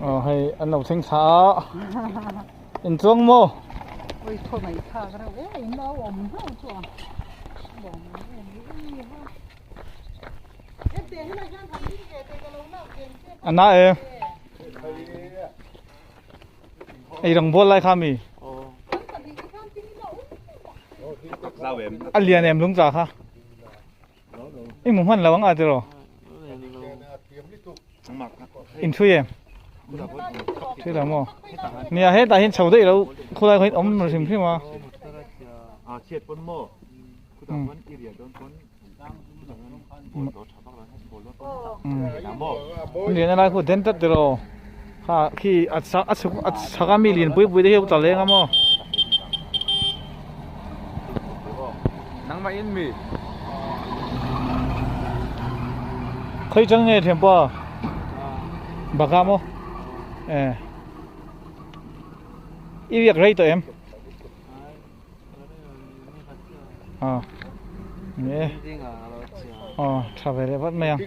Aw hei an lo thleng thla a in chuang maw? A na e ei rawng bawl lai kha mi a lian em lungtla kha. I hmu hman lo ang a tiraw? In thui em? Thui lo maw? Nia hetah hian chho daih lo khulai khaw hian awm hrim hrim a. Lian lai khu den tlat tiraw? Kha khi a chhuk a chhak a mi lian pui pui te hi a tla leng a maw? Nangmah in mi. Khawi chang nge thiam pa? Baka maw? Eh. I riak rei tawh em? Ah. Nge. Oh, tha ve leh vat mai ang.